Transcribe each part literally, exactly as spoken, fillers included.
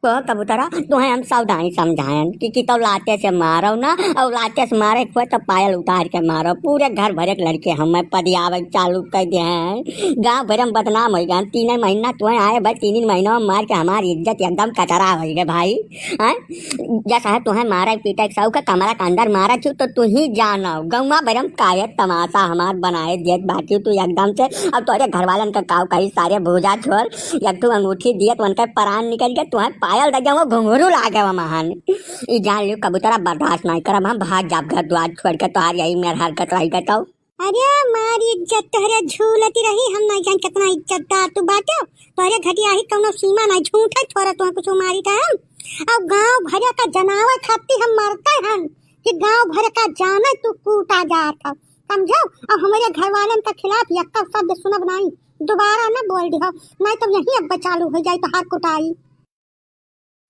कहो कबूतरा, तुहें हम सावधानी समझायन कि, कि तो लाते से मारो ना, और लाते से मारे खोए तो पायल उतार के मारो। पूरे घर भरे के लड़के हमें पदियावे चालू कर दे हैं। गाँव भरे में बदनाम हो गए। तीन महीना तुहें आए भाई, तीन महीना में मार के हमारी इज्जत एकदम कचरा हो गए भाई। हैं? जैसा है तुहें मारे पीटे के सौ के कमरा के अंदर मारा छू तो तू ही जानो। गौवा भरे में काहे तमाशा हमार बनाए देत बाटी तू एकदम से। अब तोरे घर वालन का काव कही सारे भूजा छोड़, एक ठो अंगूठी दिए तो उनका प्राण निकल गया, तुहें पायल दे गया, वो घुंघरू लागे वो महान। ई जान लियो कबूतरा बर्दाश्त नहीं करब, हम भाग जाब घर द्वार छोड़ के, तोहार यही मेर हरकत रही गए तो। अरे मारी इज्जत तोहरे झूलती रही, हम नहीं जान कितना इज्जतदार तू बाटे, तोहरे घटिया ही कौनो सीमा नहीं, झूठे थोड़ा तुहें कुछ मारी का हम। अब गांव भरे का जनावर खाती हम मरते हैं कि गांव भरे का जाने तू कूटा जात है, समझो? अब हमारे घर वालन के खिलाफ यक्का शब्द सुनब नहीं, दोबारा न बोल दिहो, नहीं तो यहीं अब चालू हो जाए तोहार कुटाई।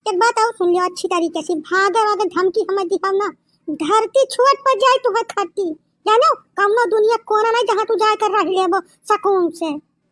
एक बात और सुन लियो अच्छी तरीके से, भागे वागे धमकी हमें दिहो ना, धरती छोट पर जाए तू है खट्टी, जानो? कमनो दुनिया कोना नहीं जहाँ तू जाए कर रह लेबो सुकून से।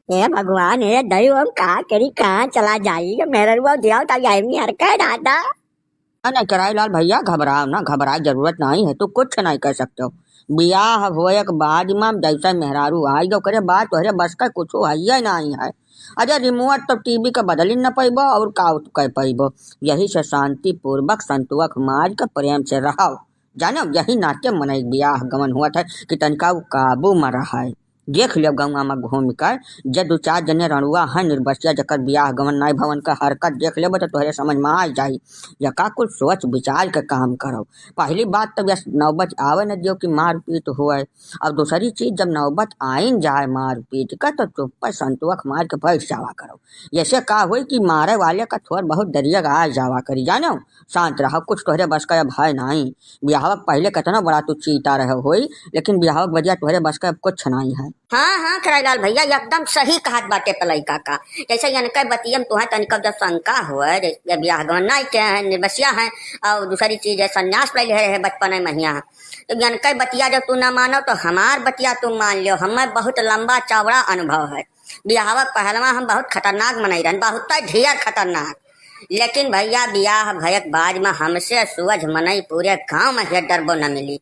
हे भगवान, हे दैव, हम का करी, कहाँ चला जाई? ये मेहररुआ दिया उतार जाए, नहीं हर कह दादा। नहीं, नहीं, कराई लाल भैया, घबराओ ना, घबराए जरूरत नहीं है, तू कुछ नहीं कर सकते हो। बियाह होए के बाद में जैसे मेहरारू आई गो करे, बात तोहरे बस का कुछ है नहीं है। अरे रिमोट तो टीवी का बदल ही न पैबो और का तू कह पैबो। यही से शांति पूर्वक संतोख मार के प्रेम से रहो। जानो, यही नाते मनई बियाह गमन हुआ था कि तनिका उ काबू में रहे। देख लियो गौवा में घूम कर, जे दू चार जने रंड़ुआ हैं निर्बसिया, जकर बियाह गमन नाई भवन का हरकत देख लेबो तो तोहरे समझ में आ जाई। यका कुछ सोच विचार के काम करो। पहली बात तो यस नौबत आवे न दियो कि मारपीट होए। और दूसरी चीज, जब नौबत आइन जाए मारपीट का तो चुप्पे संतोख मार के बैठ जावा करो। ऐसे का होई कि मारे वाले का थोड़ बहुत दरिया आ जावा करी, जानो? शांत रहो, कुछ तोहरे बस का अब है नाई। बियाहवा के पहले कितना बड़ा तू चीता रहे होई, लेकिन बियाहवा के बदिया तोहरे बस का अब कुछ नाई है। हाँ, हाँ, खराईलाल भैया, एकदम सही कहत बाटे पलई काका। जैसे इनके बतियम तुहें तनिक जब शंका होए, जैसे बियाह गवन नाई के हैं, निर्बसिया हैं, और दूसरी चीज है, संन्यास ले ले रहे बचपन में महिया। तो इनके बतिया जब तू ना मानो, तो हमार बतिया तू मान लियो। हमें बहुत लंबा चौड़ा अनुभव है। बियाहवा के पहलवा हम बहुत खतरनाक मनई रहन, बहुत ढेर खतरनाक। लेकिन भैया, बियाह भयक बाद में हमसे सुअझ मनई पूरे गांव में हेड डरबो न मिली।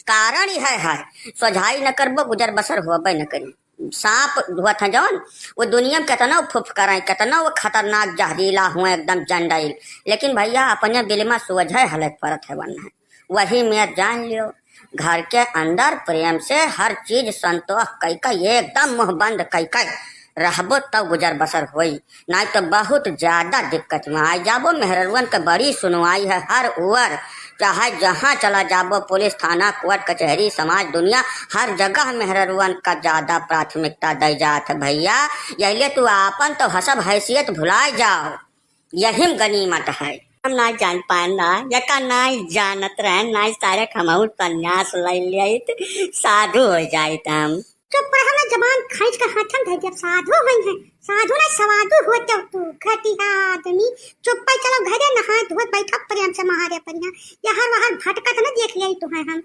कारण ही है, है, सोझाई न करबो, गुजर बसर होबे न करी। सांप धुअत है जौन, वो दुनिया में कितना फुफकराई, कितना वो खतरनाक जहरीला हुए, एकदम जंडाइल। लेकिन भैया, अपने बिल में सुअझ है, हलक परत है वन है। वही में जान लियो, घर के अंदर प्रेम से हर चीज संतोष कई का एकदम मुंह बंद कई का रहबो तब गुजर बसर होई, नाई तो बहुत ज्यादा दिक्कत में आ जाबो। मेहररुअन के बड़ी सुनवाई है हर ओर, चाहे जहाँ चला जाबो, पुलिस, थाना, कोर्ट, कचहरी, समाज, दुनिया, हर जगह मेहररुअन का ज्यादा प्राथमिकता दी जात है भैया। यहिले तू आपन तो हसब हैसियत भुलाए जाओ, यही में गनीमत है। हम ना जान पाए ना, यका ना जानत रहे, ना सारे हमहू संन्यास ले लेत, साधु हो जाइत हम। चुप रहो ना, जबान खींच के हाथन धर दिया, साधु होई है, साधु ना सवादु होते हो तू, घटिया आदमी। चुप्पे चलो घरे नहा धोत बैठा प्रेम से महारे परिया, यहर वहर भटकत न देख लिया तू है हम।